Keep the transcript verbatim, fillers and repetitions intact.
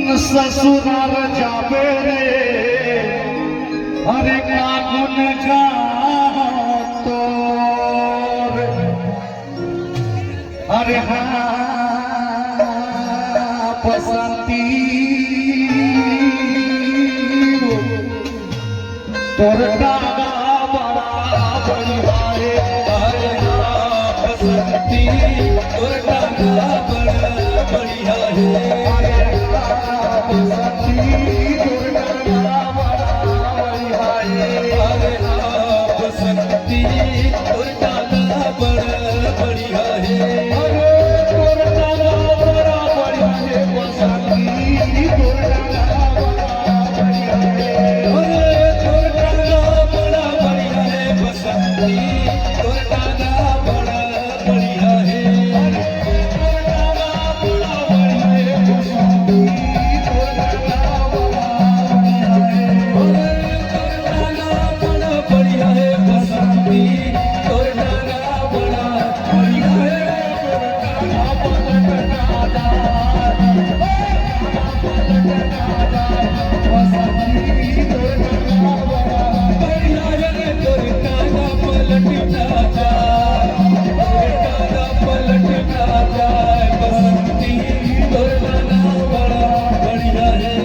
ससुरार जाबे रे, अरे का गुन गाँव तोर। अरे हाँ बसंती, तोर डांगा बड़ा बढ़िया हे। अरे हाँ बसंती, तोर डांगा बड़ा बढ़िया हे। अरे हाँ बसंती, तोर डांगा बड़ा बढ़िया हे। अरे हाँ बसंती, तोर डांगा बड़ा बढ़िया हे। अरे तोर डांगा बड़ा बढ़िया हे बसंती, तोर डांगा बड़ा बढ़िया हे। अरे तोर डांगा बड़ा बढ़िया हे बसंती, तोर डांगा बड़ा बढ़िया हे। अरे तोर डांगा बड़ा बढ़िया हे बसंती, तोर डांगा बड़ा बढ़िया हे। अरे तोर डांगा बड़ा बढ़िया हे बसंती, तोर डांगा बड़ा बढ़िया हे।